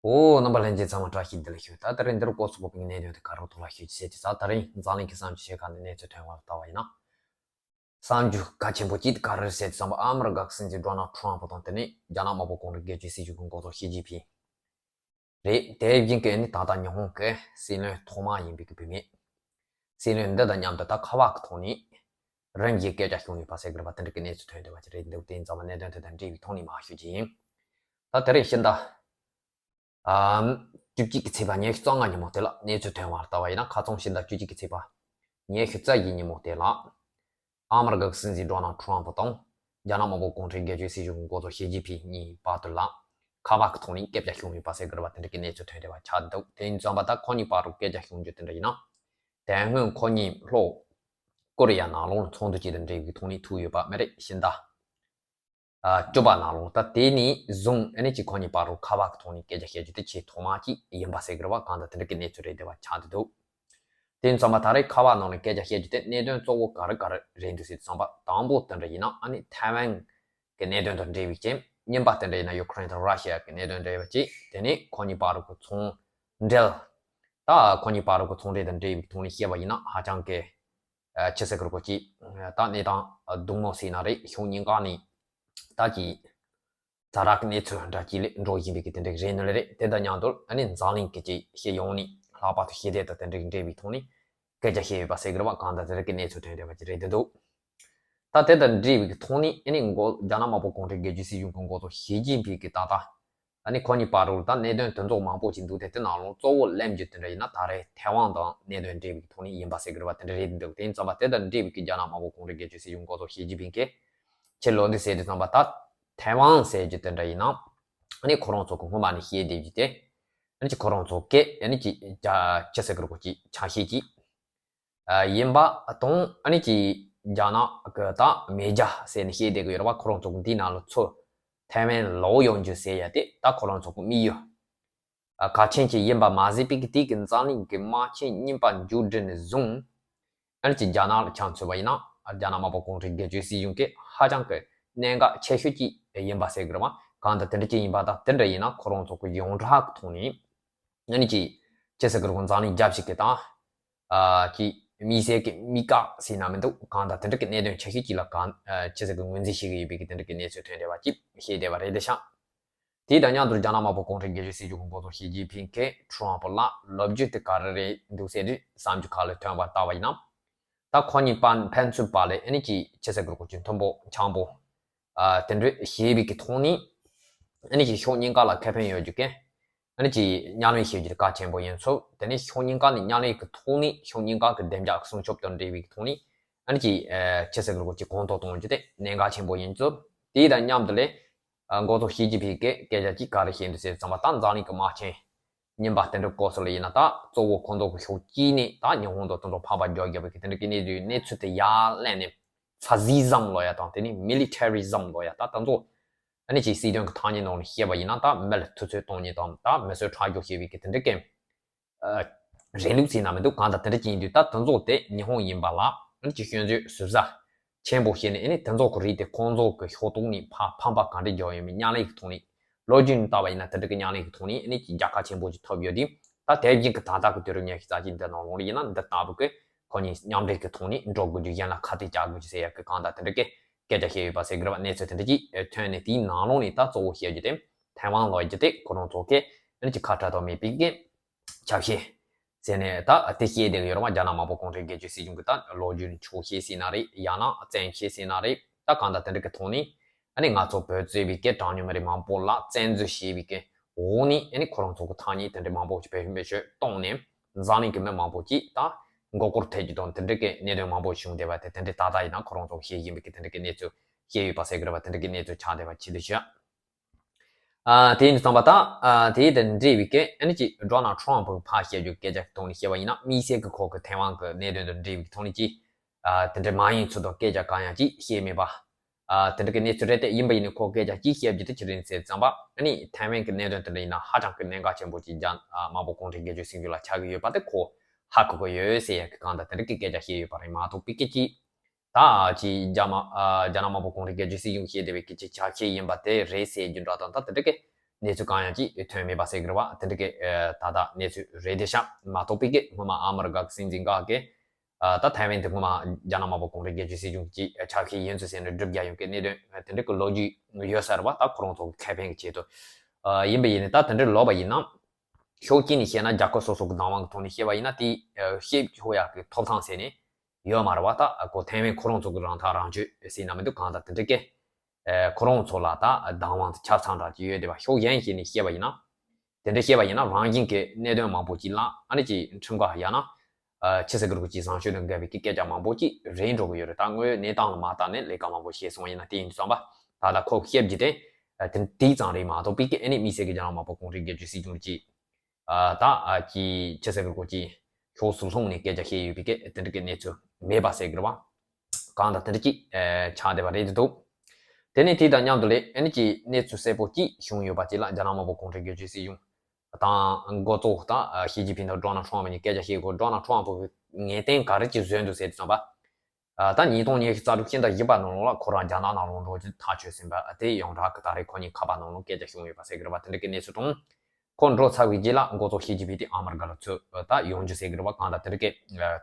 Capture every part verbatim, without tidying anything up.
ཨོ། རྣམ་པ་ལྷན་རྒྱས་ཚང་མ་བཀྲ་ཤིས་བདེ་ལེགས་ཞུ། ད་དེ་རིང་འདིར་སྐོར་སོགས་པའི་གནད་དོན་དེ་ག་རེ་ཐོག་ལ་ཞུ་རྒྱུ་ཟེར་དུས་ཙང་། ད་རིང་འཛམ་གླིང་གི་བསམ་རྒྱུ་ཞེས་ག་ནས་གནས་ཚུལ་ཐོན་བར་ལྟ་བ་ཡིན་ན། བསམ་རྒྱུ་གལ་ཆེན་པོ་གཅིག་དེ་ག་རེ་རེད་ཟེར་དུས་ཙང་། ཨ་མི་རི་ཀ་གི་སྲིད་འཛིན་ཌོ་ནལ་ཊམ་པ་དང་དེ་ནས་རྒྱ་ནག་དམར་པོ་གུང་ཁྲན་སྒེར་གཅོད་སྲིད་གཞུང་གི་འགོ་གཙོ་ཞི་ཅིན་ཕིང་རེད། དེ་བཞིན་གྱི་ཨ་ནི་ད་ལྟ་ཉི་ཧོང་གི་སྲིད་བློན་ཐོག་མ་ཡིན་པའི་གི་བུད་མེད། སྲིད་བློན་འདི་དང་མཉམ་དུ་ད་ཁ་པར་གྱི་ཐོག་ནས་རིམ་བཞིན་སྐད་ཆ་བྱུང་ཡོད་པ་ཟེར་གི་རེད་པ། དེ་འདྲ་གི་གནས་ཚུལ་ཐོན་བསྡད་པ་ཅིག་རེད་འདུག་དེ་ཡིན་ཙང་མ་གནད་དོན་དེ་དང་འབྲེལ་བའི་ཐོག་ནས་མར་ཞུ་རྒྱུ་ཡིན། ད་དེ་རིང་ཕྱི་ཟླ་ཨམ་བཅུ་གཅིག་གི་ཚེས་པ་ཉི་ཤུ་རྩ་ལྔ་ཉིན་མོ་དེ་ལ་གནས་ཚུལ་ཐོན་བར་ལྟ་བ་ཡིན་ན། ཁ་སང་ཕྱི་ཟླ་བཅུ་གཅིག་གི་ཚེས་པ་ཉི་ཤུ་རྩ་བཞི་ཉིན་མོ་དེ་ལ། ཨ་མི་རི་ཀ་གི་སྲིད་འཛིན་ཌོ་ནལ་ཊམ་པ་དང་རྒྱ་ནག་དམར་པོ་གུང་ཁྲན་སྒེར་གཅོད་སྲིད་གཞུང་གི་འགོ་གཙོ་ཞི་ཅིན་ཕིང་གཉིས་བར་དུ་ལ་ཁ་པར་གྱི་ཐོག་ནས་སྐད་ཆ་བྱུང་ཡོད་པ་ཟེར་གི་རེད་པ། དེ་འདྲ་གི་གནས་ཚུལ་ཐོན་བསྡད་པ་ཆགས་འདུག་དེ་ཡིན་ཙང་མ་ད་ཁོ་གཉིས་བར་དུ་སྐད་ཆ་བྱུང་རྒྱུ་དེ་འདྲ་ཡིན་ན། དེ་སྔོན་ཁོ་གཉིས་ལྷོ་ཀོ་རི་ཡ་ནང་ལོགས་ལ་ཚོགས་འདུ་ཅིག་དང་འབྲེལ་བའི་ཐོག་ནས་ཐུག་ཡོད་པ་མ་རེད། ཕྱི་ཟླ་ཨ་བཅུ་པ་ནང་ལོགས། ད་དེ་ནས་བཟུང་ཨ་ནི་ཅིག་ཁོ་གཉིས་བར་དུ་ཁ་པར་གྱི་ཐོག་ནས་སྐད་ཆ་བཤད་རྒྱུ་དེ་ཆེས་ཐོག་མ་ཅིག་ཡིན་པ་ཟེར་གི་རེད་པ། གང་ལྟར་དེ་འདྲ་གི་གནས་ཚུལ་རེད་བསྡད་པ་ཆགས་བསྡད་འདུག་དེ་ཡིན་ཙང་མ་ད་རེས་ཁ་པར་ནང་ནས་སྐད་ཆ་བཤད་རྒྱུ་དེ་གནད་དོན་གཙོ་བོ་ག་རེ་ག་རེ་རེད་འདུག་ཟེར་དུས་ཙང་པ། དང་པོ་དེ་འདྲ་ཡིན་ན་ཨ་ནི་ཐའེ་ཝན་གྱི་གནད་དོན་དང་འབྲེལ་བའི་རྐྱེན། གཉིས་པ་དེ་འདྲ་ཡིན་ན་ཡུ་ཁུ་རེན་དང་ར་ཤི་ཡ་གི་གནད་དོན་འབྲེལ་བ་བཅས། དེ་ནས་ཁོ་གཉིས་བར་དུ་ཚོང་འབྲེལ། ད་ཁོ་གཉིས་བར་དུ་ཚོང་འབྲེལ་དང་འབྲེལ་བའི་ཐོག་ནས་བཤད་པ་ཡིན་ན་ཧ་ཅང་གི་ཨ་ཅི་ཟེར་དགོས་རེད་གོ་ཅིག་ད་གནས་སྟངས་སྡུག་མོ་ཟེར་ན་རེད། ཕྱོགས་གཉིས་ཀ་ནས་ད་ཅིག་ཛ་དྲག་གི་གནས་ཚུལ་འདྲ་ཅིག་ལ་འགྲོ་བཞིན་པའི་གི་དེ་འདྲ་རེད་ནི་རེད། དེ་དང་མཉམ་དུ་ཨ་ནི་འཛམ་གླིང་གི་ཅིག་སྤྱི་ཡོངས་ནས་ལྷག་པར་དུ་ཞི་བདེ་དང་དེ་འདྲའི་འབྲེལ་བའི་ཐོག་ནས་སྐད་ཆ་བཤད་ཡོད་པ་ཟེར་གི་རེད་པ། གང་ལྟར་དེ་འདྲ་གི་གནས་ཚུལ་ཐོན་བསྡད་པ་ཅིག་རེད་འདུག་ད་དེ་དང་འབྲེལ་བའི་གི་ཐོག་ནས་ཨ་ནི་འགོ་རྒྱ་ནག་དམར་པོ་གུང་ཁྲན་སྒེར་གཅོད་སྲིད་གཞུང་གི་འགོ་གཙོ་ཞི་ཅིན་ཕིང་གིས་ད་ལྟ་ཨ་ནི་ཁོ་གཉིས་བར་དུ་ད་གནད་དོན་དེ་ཚོ་མང་པོ་ཅིག་འདུག་སྟེ། དེ་ནང་ལོགས་གཙོ་བོ་གླེང་རྒྱུ་དེ་འདྲ་ཡིན་ན་ད་རེས་ཐའེ་ཝན་དང་གནད་དོན་འབྲེལ་བའི་ཐོག་ནས་ཡིན་པ་ཟེར་གི་རེད་པ། དེ་འདྲ་རེད་འདུག་དེ་ཡིན་ཙང་པ་དེ་དང་འབྲེལ་བའི་གི་རྒྱ་ནག་དམར་པོ་གུང་ཁྲན་སྒེར་གཅོད་སྲིད་གཞུང་གི་འགོ་གཙོ་ཞི་ཅིན་ཕིང་གིས་ཁྱེད་ལོ་འདི་ཟེར་དུས་ཙམ་པ་ད་ཐའེ་ཝན་ཟེར་རྒྱུ་དེ་འདྲ་ཡིན་ན་ཨ་ནི་ཁོ་རང་ཚོ་གི་སྔོན་མ་ནས་བཤད་བསྡད་རྒྱུ་དེ། ཨ་ནི་ཅིག་ཁོ་རང་ཚོ་སྐད་ཨ་ནི་ཅིག་རྒྱ་ཅི་ཟེར་གི་རེད་གོ་ཅིག་ཆ་ཤས་ཅིག་ཨ་ཡིན་པ་དང་། ཨ་ནི་ཅིག་རྒྱ་ནག་གི་ད་མེ་རྒྱལ་ཟེར་ནས་བཤད་བསྡད་གི་ཡོད་རེད་པ། ཁོ་རང་ཚོ་གི་འདི་ནང་ལ་ཚུར་ཐའེ་ཝན་ལོག་ཡོང་རྒྱུ་ཟེར་ཡ་དེ་ད་ཁོ་རང་ཚོ་གི་དམིགས་ཡུལ་ཨ་གལ་ཆེན་ཅིག་ཡིན་པ་མ་ཟད་པའི་གི་དེ་གི་འཛམ་གླིང་གི་དམག་ཆེན་གཉིས་པ་མཇུག་བསྒྲིལ་ནས་བཟུང་། ཨ་ནི་ཅིག་རྒྱ་ནག་ལ་ཆ་མཚོན་པ་ཡིན་ན་རྒྱ་ནག་དམར་པོ་གུང་ཁྲན་སྒེར་གཅོད་སྲིད་གཞུང་གི་ཧ་ཅང་གི་གནད་འགག་ཆེ་ཤོས་ཅིག་ཡིན་པ་ཟེར་གི་རེད་པ། གང་ལྟར་དེ་འདྲ་ཅིག་ཡིན་པ་དང་། དེ་འདྲ་ཡིན་ན་ཁོ་རང་ཚོ་གི་ཡོངས་གྲགས་ཀྱི་ཐོག་ནས་ཨ་ནི་ཅིག་ཅི་ཟེར་གི་རེད་གོ་འཛམ་གླིང་རྒྱབ་ཞིག་གི་དང་ཨ་ཅིག་དམིགས་བསལ་གྱི་དམིགས་བཀར་ཟེར་ན་མི་འདུག་གང་ལྟར་དེ་འདྲ་གི་གནད་དོན་ཆེ་ཤོས་ཅིག་ལ་གང་ཨ་ཅི་ཟེར་གི་ངོས་འཛིན་བྱེད་ཀྱི་ཡོད་པའི་གི་དེ་འདྲ་གི་གནས་ཚུལ་ཐོན་བསྡད་པ་ཅིག་བཤད་བསྡད་པ་རེད་དེ་ཤག་དེ་དང་མཉམ་དུ་རྒྱ་ནག་དམར་པོ་གུང་ཁྲན་སྒེར་གཅོད་སྲིད་གཞུང་གི་འགོ་གཙོ་ཞི་ཅིན་ཕིང་གིས་ཊམ་པ་ལ་ལོ་རྒྱུས་དེ་ག་རེ་རེད་འདུག་ཟེར་དུས་བསམ་རྒྱུ་ཁ་ལ་ཐོན་པ་ལྟ་བ་ཡིན་ན། ད་ཁོ་གཉིས་ཕན་ཕན་ཚུན་བར་ལ་ཨ་ནི་ཅིག་ཅི་ཟེར་དགོས་རེད་གོ་ཅིག་མཐུན་པོ་འཆམ་པོ་ཨ་དེ་འདྲ་བྱས་པའི་གི་ཐོག་ནས་ཨ་ནི་ཅིག་ཕྱོགས་གཉིས་ཀ་ལ་ཁེ་ཕན་ཡོད་རྒྱུ་གི་ཨ་ནི་ཅིག་མཉམ་ལས་བྱེད་རྒྱུ་དེ་གལ་ཆེན་པོ་ཡིན་ཚུལ། དེ་ནས་ཕྱོགས་གཉིས་ཀ་ནས་མཉམ་ལས་ཀྱི་ཐོག་ནས་ཕྱོགས་གཉིས་ཀ་གི་བདེ་འཇགས་སྲུང་སྐྱོབ་དང་འབྲེལ་བའི་གི་ཐོག་ནས་ཨ་ནི་ཅིག་ཨ་ཅི་ཟེར་དགོས་རེད་གོ་ཅིག་གོང་མཐོར་གཏོང་རྒྱུ་དེ་གནད་འགག་ཆེན་པོ་ཡིན་ཚུལ། དེ་དང་མཉམ་དུ་ལས། ཨ་འགོ་གཙོ་ཞི་ཅིན་ཕིང་གིས་སྐད་ཆ་གཅིག་ག་རེ་བཤད་འདུག་ཟེར་ཙམ་པ། ད་འཛམ་གླིང་གི་དམག་ཆེན་གཉིས་པ་དེ་འདྲ་སྐབས་སུ་ལ་ཡིན་ན། ད་གཙོ་བོ་ཁོང་ཚོ་གི་ཕྱོགས་གཅིག་ནས་ད་ཉི་ཧོང་དང་དེ་ཚོ་ཕར་ཕར་རྒྱག་རྒྱག་པའི་གི་དེ་འདྲ་གི་གནས་ཚུལ་གནས་ཚུལ་དེ་ཡར་ལེན་ནས། ཕ་ཟི་ཛམ་ལབ་ཡ་དང་དེ་ནས་མི་ལི་ཊེ་རི་ཛམ་ལབ་ཡ། ད་དེ་ཚོ་ཨ་ནི་ཅིག་སྲིད་དོན་གི་ཐ་སྙད་ནང་ནས་བཤད་པ་ཡིན་ན། ད་མི་ལ་ཐུབ་ཚོད་གཏོང་མཁན་དང་། ད་མི་གསོད་ཁྲག་སྦྱོར་བྱེད་པའི་གི་དེ་འདྲ་གི་ཨ་རིང་ལུགས་ཟེར་ན་མི་འདུག་གང་ལྟར་དེ་འདྲ་ཅིག་ཡིན་དུས། ད་དེ་ཚོ་དེ་ཉི་ཧོང་ཡིན་པ་ལ་ཨ་ནི་ཅིག་སྐྱོན་བརྗོད་ཟུར་ཟ་ཆེན་པོ་བྱས་ནས། ཨ་ནི་དེ་ཚོ་གི་རིགས་དེ་ཁོང་ཚོ་གི་ཕྱོགས་གཏོགས་ནས་ཕར་ཕམ་པ་ག་འདྲ་རྒྱག་ཡོད་མེད། མཉམ་ལས་ཀྱི་ཐོག་ནས་ལོ་རྒྱུས་ནས་བལྟས་པ་ཡིན་ན་དེ་འདྲ་གི་མཉམ་ལས་ཀྱི་ཐོག་ནས་ཨ་ནི་ཅིག་རྒྱལ་ཁ་ཆེན་པོ་ཅིག་ཐོབ་ཡོད་དུས། ད་དེ་བཞིན་གྱི་ད་ལྟ་གི་དུས་རབས་ཉི་ཤུ་རྩ་གཅིག་འདི་ནང་ལོགས་ལ་ཡིན་ན་འདི་ལྟ་བུ་གི་ཁོ་གཉིས་མཉམ་འབྲེལ་གྱི་ཐོག་ནས་འགྲོ་དགོས་རྒྱུ། གཞན་ལ་ཁ་གཏད་བཅག་དགོས་རྒྱུ་ཟེར་ཡ་གི་གང་ལྟར་དེ་འདྲ་གི་སྐད་ཆ་བཤད་ཡོད་པ་ཟེར་གི་རེད་པ། གནས་ཚུལ་དེ་འདྲ་ཅིག་ཐོན་ནས། དེའི་ནང་ལོགས་ནས་ད་གཙོ་བོ་བཤད་རྒྱུ་དེ་ཐའེ་ཝན་ལབ་རྒྱུ་དེ་ཁོ་རང་ཚོ་གི་ཨ་ནི་ཅིག་ཁ་བྲལ་ཐབས་མེད་པའི་གི་ཆ་ཤས་ཟེར་ནས་ད་དེ་བཤད་བསྡད་ཀྱི་ཡོད་རེད་པ། རྒྱ་ནག་དམར་པོ་གུང་ཁྲན་སྒེར་གཅོད་སྲིད་གཞུང་གི་ད་ལོ་རྒྱུས་ནས་འཁྱོག་བཤད་ཟེར་ན་རེད། ཡང་ན་བཙན་བཤད་ཟེར་ན་རེད། ད་གང་ལྟར་དེ་འདྲ་གི་ཐོག་ནས་ཨ་ནི་ང་ཚོ་བོད་གཙོས་པའི་གི་གྲངས་ཉུང་མི་རིགས་མང་པོ་ལ་བཙན་འཛུལ་བྱས་པའི་གི་འོག་ནས། ཨ་ནི་ཁོ་རང་ཚོ་གི་ཐ་སྙད་དེ་འདྲ་མང་པོ་ཞིག་བེད་སྤྱོད་བཏང་ནས། འཛམ་གླིང་གི་མི་མང་པོ་ཅིག་ད་མགོ་སྐོར་ཐེབས་རྒྱུ་དང་དེ་འདྲ་གི་གནད་དོན་མང་པོ་བྱུང་བསྡད་པ་དེ། དེ་འདྲ་ད་ལྟ་ཡིན་ན་ཁོ་རང་ཚོ་གི་བཤད་བཞིན་པའི་གི་དེ་འདྲ་གི་གནས་ཚུལ་བཤད་ཡོད་པ་ཟེར་གི་རེད་པ། དེ་འདྲ་གི་གནས་ཚུལ་ཆགས་བསྡད་པ་ཅིག་འདུག་ཤག་ཨ་དེ་ཡིན་དུས་ཙམ་པ་ད་ཨ་དེ་དང་འབྲེལ་བའི་གི་ཨ་ནི་ཅིག་ཌོ་ནལ་ཊམ་པ་ཕར་བཤད་རྒྱུ་སྐད་ཆ་གི་ཐོག་ནས་བཤད་པ་ཡིན་ན། དམིགས་བསལ་གི་ཁོ་གི་ཐའེ་ཝན་གི་གནད་དོན་དང་འབྲེལ་བའི་གི་ཐོག་ནས་ཅིག་ཨ་དེ་འདྲ་མ་ཡིན་ཚུལ་དང་སྐད་ཆ་གང་ཡང་ཅིག་བཤད་མེད་པ། ཨ་དེ་འདྲ་གི་གནས་ཚུལ་རེད་དེ། ཡིན་པ་ཡིན་ནའི་ཁོ་སྐད་ཆ་གཅིག་བཤད་རྒྱུ་དེ་ཅི་རེད་ཟེར་ཙམ་པ། ཨ་ནི་ཐའེ་ཝན་གི་གནད་དོན་དེ་འདྲ་ཡིན་ན་ཧ་ཅང་གི་གནད་འགག་ཆེན་པོ་ཅིག་རྒྱ་ཨ་དམར་པོ་གུང་ཁྲན་སྒེར་གཅོད་སྲིད་གཞུང་ལ་ཆགས་ཀྱི་ཡོད་པ་དེ་ཁོ་ཧ་གོ་གི་ཡོད་ཟེར་ཡ་གི་གང་ལྟར་དེ་འདྲ་གི་སྐད་ཆ་བཤད་ཡོད་པ་རེད་མ་གཏོགས། པའི་སྐད་ཅིག་ད་ཅིག་རྒྱ་མ་ཨ་རྒྱ་ནག་དམར་པོ་གུང་ཁྲན་སྒེར་གཅོད་སྲིད་གཞུང་བཤད་བསྡད་པའི་སྐད་ཆ་ཆ་ཤས་ཡིན་པ་དེ་རེད་ཟེར་རྒྱུ་འདྲ་དང་། ད་དེ་འདྲ་གི་ གནས་ཚུལ་གང་ཡང་ཅིག་ཐོན་མེད་པ་ཟེར་གི་རེད་བ། དེ་འདྲ་གི་ད་ལྟ་གནས་ཚུལ་རེད་དེ་ཤག་མ་གཏོགས་པའི་གི་སྔོན་མ་ཨ་མི་རི་ཀ་གི་སྲིད་འཛིན་འགའ་གི་ད་ཐའེ་ཝན་དེ་སྔོན་མ་རྒྱ་ནག་དམར་པོ་གུང་ཁྲན་རྒྱལ་གཅེས་སྲིད་གཞུང་གི་ཆ་ཤས་ཡིན་ཚུལ་ཟེར་ནས་སྒྲུབ་རྒྱག་ཡོང་གི་གནད་དོན་དེ་འདྲ་གི་ལོ་རྒྱུས་ཡོད་ས་རེད་བ། ད་ཁོ་རང་ཚོ་གི་ཁེ་ཕན་གི་ཆེད་དུ་ཡིན་པ་ཡིན་ནའི་ད་དེ་འདྲ་ལབ་པ་ཡིན་ན། ཤོག་གཅིག་ནས་བཤད་ན་རྒྱལ་ཁབ་སོ་སོ་གི་བདག་དབང་གི་ཐོག་ནས་བཤད་པ་ཡིན་ན་དེ་བཤད་ཆོག་ཡག་གི་ཐོབ་ཐང་ཟེར་ནས་ཡོད་མ་རེད་བ། ད་ཁོ་ཐའེ་ཝན་ཁོ་རང་ཚོ་གི་རང་ཐག་རང་གཅོད་ཟེར་ན་མི་འདུག་གང་ལྟར་དེ་འདྲ་གི་ཁོ་རང་ཚོ་ལ་ད་བདག་དབང་དེ་ཆ་ཚང་འདྲ་ཅིག་ཡོད་དེ་བ། ཤོག་གཞན་ཞིག་ནས་བཤད་པ་ཡིན་ན། དེ་འདྲ་བཤད་པ་ཡིན་ན་རང་བཞིན་གྱི་གནད་དོན་མང་པོ་ཅིག་ལ་ཨ་ནི་ཅིག་ཁྲིམས་ཁང་ཡང་ན་ཕྱི་སྲིད་ཀྱི་རིག་པའི་བཟང་སྤྱོད་དང་འགལ་བའི་སྐད་ཆ་མང་པོ་ཅིག་རེད་འགྲོ་གི་ཡོད་རེད། ད་དངོས་ཡོད་གནས་སྟངས་ལ་མ་བལྟས་ནས་ལས་ཀ་མང་པོ་བྱས་སོང་བ་ཡིན་ན་དེ་ཡིན་དུས་ཙམ་པ་ད་ལྟ་ཁོ་བཤད་རྒྱུ་དེ་དེ་དེའི་ཙམ་རེད་མ་གཏོགས་པའི་སྐད་ཨ་ནི་དམིགས་བསལ་གྱི་རྒྱ་ནག་དམར་པོ་གུང་ཁྲན་རྒྱལ་གཅེས་སྲིད་གཞུང་གི་ཅིག་ད་ཀྱི་ཕྱི་སྲིད་ཀྱི་སྐོར་གྱི་ཕྱོགས་སུ་ལྷུང་ནས་སྐད་ཆ་བཤད་ཡོད་པའི་སྐད་དེ་འདྲ་གི་གནས་ཚུལ་མེད་པ་ཟེར་གི་རེད་བ། གང་ལྟར་དེ་འདྲ་ཅིག་ཆགས་བསྡད་པ་རེད་འདུག་དེ་ནས་དེ་དང་མཉམ་དུ་ལས་ཨ་ནི་ཅིག་གནས་ཚུལ་གསལ་པོ་ཅིག་བྱུང་ཡོད་པ་ཅིག་ལ་རྒྱ་ནག་དམར་པོ་གུང་ཁྲན་རྒྱལ་གཅེས་སྲིད་གཞུང་དང་འགོ་གཙོ་དང་ཞི་ཅིན་ཕིང་དང་ཌོ་ནལ་ཊམ་ཕ་གཉིས་སྐད་ཆ་བཤད་དགོས། ཌོ་ནལ་ཊམ་ཕ་གི་ངེས་གཏན་ག་རེ་ཅིག་བཟོས་འདུག་ཟེར་དུས་ཙམ་པ། ད་ཉིས་སྟོང་ཉི་ཤུ་རྩ་དྲུག་ཕྱི་ཟླ་བཞི་པ་ནང་ལོགས་ལ་ཁོ་རང་རྒྱ་ནག་ནང་ལོགས་འགྲོ་རྒྱུ་ཐག་ཆོད་ཟིན་པ་དེ་ཡོངས་གྲགས་ཀྱི་ད་རེས་ཁོ་གཉིས་ཁ་པར་ནང་ལོགས་སྐད་ཆ་བྱུང་ཡོད་པ་ཟེར་གི་རེད་བ། དེ་འདྲ་གི་གནས་ཚུལ་དང་། ཁོ་འགྲོ་ཚར་བའི་རྗེས་ལ་འགོ་གཙོ་ཞི་ཅིན་ཕིང་དེ་ཨ་མི་རི་ཀ་ལ་ཚུར་ད་ཡོང་རྒྱུ་ཟེར་གི་རེད་བ། གང་ལྟར་དེ་འདྲ་གི་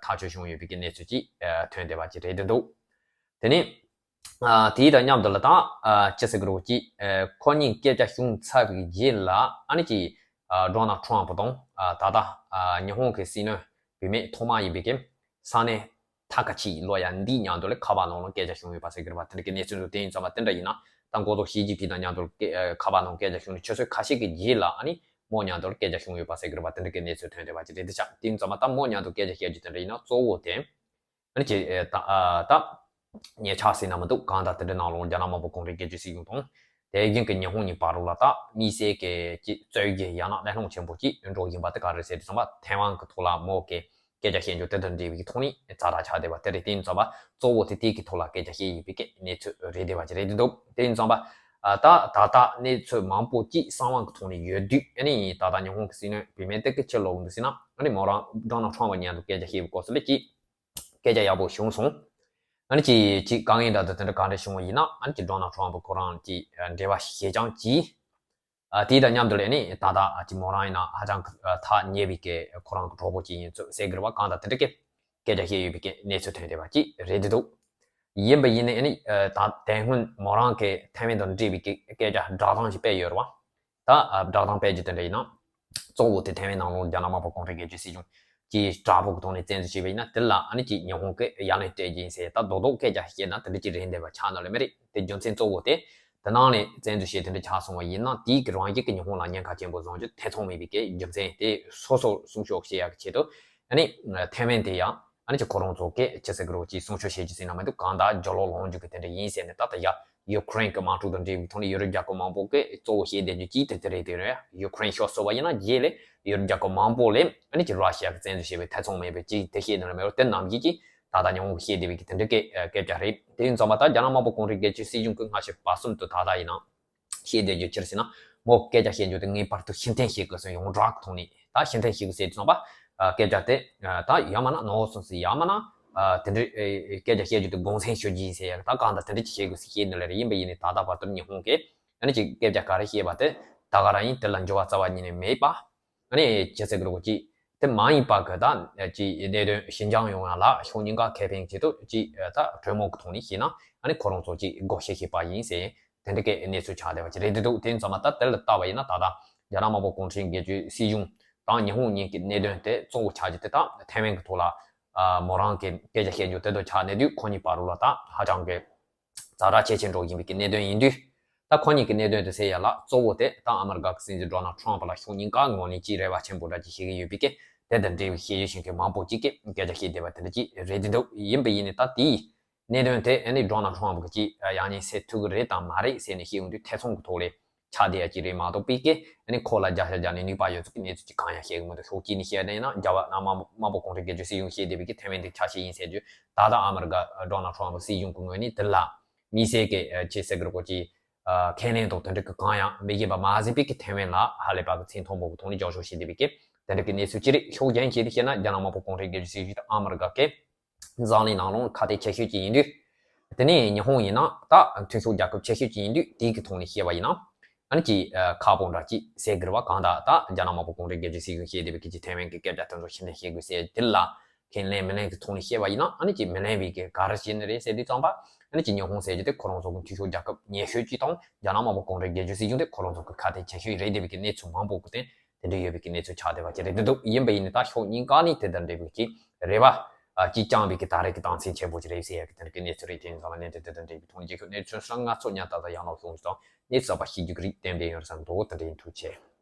ཐག་གཅོད་བྱུང་ཡོད་པའི་གི་གནས་ཚུལ་ཅིག་ཐོན་བསྡད་པ་ཅིག་རེད་འདུག་དེ་ནས་དེའི་དང་མཉམ་དུ་ལ་ད་ཅི་ཟེར་གི་རེད་ཅིག་ཁོ་གཉིས་སྐད་ཆ་བྱུང་ཚར་བའི་རྗེས་ལ་ཨ་ནི་ཅིག་ཌོ་ནལ་ཊམ་ཕ་དང་ད་ལྟ་ཉི་ཧོང་གི་སྲིད་བློན་བུད་མེད་ཐོག་མ་ཡིན་པའི་གི་ས་གནས་ཐ་ཀ་ཆི་ལོ་ཡ་འདིའི་མཉམ་དུ་ལ་ཁ་པར་ནང་ལ་སྐད་ཆ་བྱུང་ཡོད་པ་ཟེར་གི་རེད་བ། དེ་འདྲ་གི་གནས་ཚུལ་འདུག་དེ་ཡིན་ཙང་མ་དེ་འདྲ་ཡིན་ན་ད་འགོ་ཐོག་ཞི་ཅིན་ཕིང་དང་མཉམ་དུ་ཁ་པར་ནང་སྐད་ཆ་བྱུང་ནས་ཆུ་ཚོད་ཁ་ཤས་ཀྱི་རྗེས་ལ་ཨ་ནི་མོ་མཉམ་དུ་ལ་སྐད་ཆ་བྱུང་ཡོད་པ་ཟེར་གི་རེད་བ། དེ་འདྲ་གི་གནས་ཚུལ་ཐོན་བསྡད་པ་ཅིག་རེད། དེ་ཆགས་དེ་ཡིན་ཙང་མ་ད་མོ་མཉམ་དུ་སྐད་ཆ་བཤད་རྒྱུ་དེ་འདྲ་ཡིན་ན་གཙོ་བོ་དེ་ཨ་ནི་ཅི་ད་ད་ཉེ་ཆར་ཟེར་ན་མི་འདུག་གང་ལྟར་དེ་འདྲ་ནང་ལོགས་རྒྱ་ནག་དམར་པོ་གུང་ཁྲན་རྒྱལ་གཅེས་སྲིད་གཞུང་དང་དེ་བཞིན་གི་ཉི་ཧོང་གཉིས་བར་ལ་ད་དམིགས་བསལ་གི་ཅིག་རྩོད་རྒྱུ་ཡང་ན་གླེང་སློང་ཆེན་པོ་ཅིག་འགྲོ་བཞིན་པ་དེ་ག་རེ་ཟེར་དུས་ཙམ་པ་ཐའེ་ཝན་གི་ཐོག་ལ་མོ་གི་སྐད་ཆ་བཤད་རྒྱུ་དེ་དང་འབྲེལ་བའི་ཐོག་ནས་ཛ་དྲག་ཆགས་བསྡད་པ་དེ་རེད། དེ་ཡིན་ཙང་མ་གཙོ་བོ་དེ་དེ་གི་ཐོག་ལ་སྐད་ཆ་བཤད་ཡིན་པའི་གི་གནས་ཚུལ་རེད་བསྡད་པ་ཅིག་རེད་འདུག་དེ་ཡིན་ཙང་མ་ད་ད་ལྟ་གནས་ཚུལ་མང་པོ་ཅིག་གསང་བ་གི་ཐོག་ནས་ཡོད་དུས་ཨ་ནི་ད་ལྟ་ཉི་ཧོང་གི་སྲིད་བློན་བུད་མེད་དེ་གི་ཕྱིར་ལོག་འདུག་ཟེར་ན་ཨ་ནི་མོ་རང་ཌོ་ནལ་ཊམ་ཕ་མཉམ་དུ་སྐད་ཆ་བཤད་པའི་སྐབས་སུ་ལ་ཅིག་སྐད་ཆ་ཡག་པོ་བྱུང་སོང་། ཨ་ནི་ཅིག་ཅིག་དཀའ་ངལ་འདྲ་དང་དེ་འདྲ་ག་འདྲ་བྱུང་བ་ཡིན་ན་ཨ་ནི་ཅིག་ཌོ་ནལ་ཊམ་ཕ་ཁོ་རང་ཅིག་འབྲེལ་བ་བྱེད་ཀྱང་ཅིག་ཨ་དེ་དང་མཉམ་དུ་ལས་ནི་ད་ལྟ་ཨ་ཅིག་མོ་རང་ཡིན་ན་ཧ་ཅང་གི་ཨ་ཐག་ཉེ་བའི་གི་ཁོ་རང་གི་གྲོགས་པོ་ཅིག་ཡིན་ཚུལ་ཟེར་གི་རེད་བ། གང་ལྟར་དེ་འདྲ་གི་སྐད་ཆ་བཤད་ཡོད་པའི་གི་གནས་ཚུལ་ཐོན་བསྡད་པ་ཅིག་རེད་འདུག་ཡིན་པ་ཡིན་ནའི་ཨ་ནི་ཨ་ད་དེ་སྔོན་མོ་རང་གི་ཐའེ་ཝན་དང་འབྲེལ་བའི་གི་སྐད་ཆ་བསྒྲགས་གཏམ་ཞིག་སྤེལ་ཡོད་རེད་བ། ད་ཨ་བསྒྲགས་གཏམ་སྤེལ་རྒྱུ་དེ་འདྲ་ཡིན་ན། གཙོ་བོ་དེ་ཐའེ་ཝན་ནང་ལོགས་རྒྱ་ནག་དམར་པོ་གུང་ཁྲན་རྒྱལ་གཅེས་སྲིད་གཞུང་གིས་དྲག་པོ་གི་ཐོག་ནས་བཙན་འཛུལ་བྱས་པ་ཡིན་ན་དེ་ལ་ཨ་ནི་ཅིག་ཉི་ཧོང་གིས་ཡ་ལན་སྤྲད་རྒྱུ་ཡིན་ཟེར་ད་རྡོག་རྡོག་སྐད་ཆ་བཤད་ན་དེ་འདྲ་ཅིག་རེད་འདོད་པ་ཆགས་ནི་ལས་མེད་རེད། དེ་རྒྱུ་མཚན་གཙོ་བོ་དེ་དེ་ནང་ནས་བཙན་འཛུལ་བྱས་དེ་འདྲ་ཆགས་སོང་བ་ཡིན་ན་དེའི་གི་རང་བཞིན་གྱི་ཉི་ཧོང་ལ་ཉེན་ཁ་ཆེན་པོ་བཟོ་རྒྱུ་ཐེ་ཚོམ་མེད་པའི་གི་རྒྱུ་མཚན་དེ་སོ་སོར་སྲུང་སྐྱོབ་བྱེད་ཡག་གི་ཆེད་དུ་ཨ་ནི་ཐའེ་ཝན་དེ་ཡང་ཨ་ནི་ཅིག་ཁོ་རང་ཚོ་གིས་ཅི་ཟེར་གི་རེད་ཅིག་སྲུང་སྐྱོབ་བྱེད་རྒྱུ་ཟེར་ན་མི་འདུག་གང་ལྟར་རྒྱབ་ལོགས་ལོག་འཇུག་གི་དེ་འདྲ་ཡིན་ཟེར་ནས་ད་ལྟ་ཡ། ཡུ་ཀེ་རེན་གྱི་དམག་འཁྲུག་དང་འབྲེལ་བའི་ཐོག་ནས་ཡུ་རོབ་རྒྱལ་ཁབ་མང་པོ་གིས་གཙོ་བོ་བཤད་བསྡད་རྒྱུ་གཅིག་དེ་དེ་རེད། དེ་རེད། ཡུ་ཀེ་རེན་ཤོར་སོང་བ་ཡིན་ན་རྗེས་ལ་ཡུ་རོབ་རྒྱལ་ཁབ་མང་པོ་ལས་ཨ་ནི་ཅིག་ར་ཤི་ཡ་གིས་བཙན་འཛུལ་བྱས་པའི་ཐེ་ཚོམ་མེད་པའི་གཅིག་དེ་བཤད་ནས་མེད་རོ། དེ་ནམ་རྒྱུན་གྱི་ད་ལྟ་ཉི་ཧོང་གིས་བཤད་བསྡད་པའི་གི་དེ་འདྲ་གི་སྐད་ཆ་རེད། དེ་ཡིན་ཙང་མ་ད་རྒྱ་ནག་དམར་པོ་གུང་ཁྲན་རྒྱལ་གཅེས་སྲིད་གཞུང་གིས་སྔ་ཕྱི་བར་གསུམ་དུ་ད་ལྟ་ཡིན་ན་བཤད་བསྡད་རྒྱུ་ཅི་རེད་ཟེར་ན་མོ་སྐད་ཆ་བཤད་རྒྱུ་དེ་ངེས་པར་དུ་ཕྱིར་འཐེན་བྱེད་དགོས་སོང་ཡོངས་གྲགས་ཀྱི་ཐོག་ནས། ད་ཕྱིར་འཐེན་ཞིག་ཟེར་དུས་ཙམ་པ། སྐད་ཆ་དེ་ད་ཡང་མིན་ན་ནོར་སོང་ཟེར་ཡང་མིན་ན་དེ་འདྲའི་སྐད་ཆ་བཤད་རྒྱུ་དེ་དགོངས་སེལ་ཞུ་རྒྱུ་ཡིན་ཟེར་ཡ་ད་གང་ལྟར་དེ་འདྲ་ཅིག་བཤད་དགོས་ཟེར་བཤད་ནི་ལས་རེད། ཡིན་པ་ཡིན་ནའི་ད་ལྟ་བར་དུ་ཉི་ཧོང་གིས་ཨ་ནི་ཅིག་སྐད་ཆ་ག་རེ་བཤད་པ་དེ་ད་ག་རང་ཡིན། དེ་ལ་འགྱུར་བ་རྩ་བ་ཉིད་ནས་མེད་པ། ཨ་ནི་ཅི་ཟེར་གི་རེད་གོ་ཅིག་དེ་མ་ཡིན་པ་གི་ད་ཅིག་གནད་དོན་ཞི་འཇམ་ཡོང་ཡ་ལ་ཕྱོགས་གཉིས་ཀ་ཁེ་ཕན་ཆེད་དུ་ཅིག་ད་གྲོས་མོལ་གི་ཐོག་ནས་བཤད་ན་ཨ་ནི་ཁོ་རང་ཚོ་ཅིག་བགོ་བཤའ་བྱེད་པ་ཡིན་ཟེར། དེ་འདྲ་གི་གནས་ཚུལ་ཆགས་བསྡད་པ་ཅིག་རེད་འདུག་དེ་ཡིན་ཙང་མ་ད་དེ་ལ་བལྟས་པ་ཡིན་ན་ད་ལྟ་རྒྱ་ནག་དམར་པོ་གུང་ཁྲན་རྒྱལ་གཅེས་སྲིད་གཞུང་དང་ཉི་ཧོང་གཉིས་ཀྱི་གནད་དོན་དེ་གཙོ་བོ་ཆགས་རྒྱུ་དེ་ད་ཐའེ་ཝན་གྱི་ཐོག་ལ་མོ་རང་གི་སྐད་ཆ་བཤད་རྒྱུ་དེ་དང་ཆགས་ནས་དུས་ཁོ་གཉིས་བར་ལ་ད་ཧ་ཅང་གི་ཛ་དྲག་ཇེ་ཆེར་འགྲོ་བཞིན་པའི་གནད་དོན་ཡིན་དུས། ད་ཁོ་གཉིས་ཀྱི་གནད་དོན་དེ་སེལ་ཡ་ལ་གཙོ་བོ་དེ་ད་ཨ་མི་རི་ཀ་གི་སྲིད་འཛིན་ཌོ་ནལ་ཊམ་ཕ་ལ་ཕྱོགས་གཉིས་ཀ་ངོས་ནས་ཅིག་རེ་བ་ཆེན་པོ་འདྲ་ཅིག་བྱེད་ཀྱི་ཡོད་པའི་གི་དེ་དང་འབྲེལ་བའི་ཤེས་ཡོན་ཅན་མཁན་མང་པོ་ཅིག་གིས་སྐད་ཆ་བཤད་བསྡད་པ་དེ་འདྲ་ཅིག་རེད་འདུག་ཡིན་པ་ཡིན་ནའི་ད་དེའི། གནད་དོན་དེ་ཨ་ནི་ཌོ་ནལ་ཊམ་ཕ་གིས་ཡང་སྙིང་སེལ་ཐུབ་ཀྱི་རེད་དམ་མ་རེད་ཟེར་ནས་བཤད་ཡོང་དུས་ཐེ་ཚོམ་གྱི་ཐོག་ལ་ཆགས་བསྡད་ཡ་ཅིག་རེད་མ་གཏོགས་པའི་གི་ཨ་ནི་ཁོ་ལ་རྒྱབ་ཤ་རྒྱག་ནས་ནུས་པ་ཡོད་ཚུལ་གྱི་གནས་ཚུལ་ཅིག་གང་ཡང་བཤད་ཀྱི་མི་འདུག་ཕྱོགས་གཅིག་ནས་བཤད་ན་ཡིན་ན་རྒྱ་བ་ན་དམར་དམར་པོ་གུང་ཁྲན་རྒྱལ་གཅེས་སྲིད་གཞུང་བཤད་བསྡད་པའི་གི་ཐའེ་ཝན་དེ་ཆ་ཤས་ཡིན་ཟེར་དུས་ད་ལྟ་ཨ་མི་རི་ཀ་ཌོ་ནལ་ཊམ་ཕ་སྲིད་གཞུང་གི་ངོས་ནས་དེ་ལ་དམིགས་བསལ་གྱི་ཅི་ཟེར་གི་རེད་གོ་ཅི། ཁས་ལེན་དང་དེ་འདྲ་གི་གང་ཡང་མི་བྱེད་པ་མ་ཟད་པའི་གི་ཐའེ་ཝན་ལ་ཧ་ལས་པ་གི་ཚད་མཐོན་པོ་གི་ཐོག་ནས་རྒྱབ་སྐྱོར་བྱེད་བསྡད་པའི་གི་དེ་འདྲ་གི་གནས་ཚུལ་ཅི་རེད། ཕྱོགས་གཞན་ཞིག་ནས་བཤད་ན་རྒྱ་ནག་དམར་པོ་གུང་ཁྲན་རྒྱལ་གཅེས་སྲིད་གཞུང་དང་ཨ་མི་རི་ཀ་གི་འཛམ་གླིང་ནང་ལོགས་ཁ་གཏད་ཆེ་ཤོས་ཅིག་ཡིན་དུས། དེ་ནས་ཉི་ཧོང་ཡིན་ན་ད་མཐུན་ཕྱོགས་རྒྱལ་ཁབ་ཆེ་ཤོས་ཅིག་ཡིན་དུས་དེའི་གི་ཐོག་ནས་བཤད་པ་ཡིན་ན། ཨ་ ཨ་ནི་ཅིག་ཁག་པོ་འདྲ་ཅིག་སེལ་དགོས་པ་གང་ལྟར། ད་རྒྱ་ནག་དམར་པོ་གུང་ཁྲན་རྒྱལ་གཅེས་སྲིད་གཞུང་བཤད་བསྡད་པའི་གི་ཅིག་ཐའེ་ཝན་གྱི་སྐད་ཆ་དེ་ཚོ་ཕྱིར་འཐེན་བྱེད་དགོས་ཟེར་དེ་ལ་ཁས་ལེན་མི་ལེན་གྱི་ཐོག་ནས་བཤད་པ་ཡིན་ན། ཨ་ནི་ཅིག་མི་ལེན་པའི་གི་ག་རེ་བྱས་ནི་རེད་ཟེར་དུས་ཙམ་པ། ཨ་ནི་ཅིག་ཉི་ཧོང་ཟེར་རྒྱུ་དེ་ཁོ་རང་ཚོ་གི་འཐུས་ཤོར་རྒྱལ་ཁབ་ཉེ་ཤོས་ཅིག་དང་། རྒྱ་ནག་དམར་པོ་གུང་ཁྲན་རྒྱལ་གཅེས་སྲིད་གཞུང་དེ་ཁོ་རང་ཚོ་གི་ཁ་གཏད་ཆེ་ཤོས་རེད་བསྡད་པའི་གི་གནས་ཚུལ་མང་པོ་གི་སྟེང་དེ་འདྲ་ཡོད་པའི་གི་གནས་ཚུལ་ཆགས་བསྡད་པ་ཅིག་རེད་འདུག་ཡིན་པ་ཡིན་ནི་ད་ཕྱོགས་གཉིས་ཀ་ནས་དེ་དང་འབྲེལ་བའི་གི་རེ་བ་ཨ་ཅིག་བཅངས་པའི་གི་ད་རེས་ཀྱི་དོན་ཚན་ཆེན་པོ་ཅིག་རེད་ཟེར་ཡ་གི་དེ་འདྲ་གི་གནས་ཚུལ་རེད། དེ་ཡིན་ཙང་ལ་གནས་ཚུལ་དེ་དང་འབྲེལ་བའི་ཐོག་ནས་རྒྱལ་ཁབ་གནས་ཚུལ་སང་ང་ཚོ་ཉག་ཏག་ཏག་ཡང་ལ་ཤོང་ཙང་གནས་ཚུལ་གསར་པ་ཤེས་རྒྱུ་གི་རིགས་གཏན་འབེབས་ཡོད་རེད་བསམ་འདུག་དེ་འདྲ་ཡིན། ཐུགས་རྗེ་ཆེ།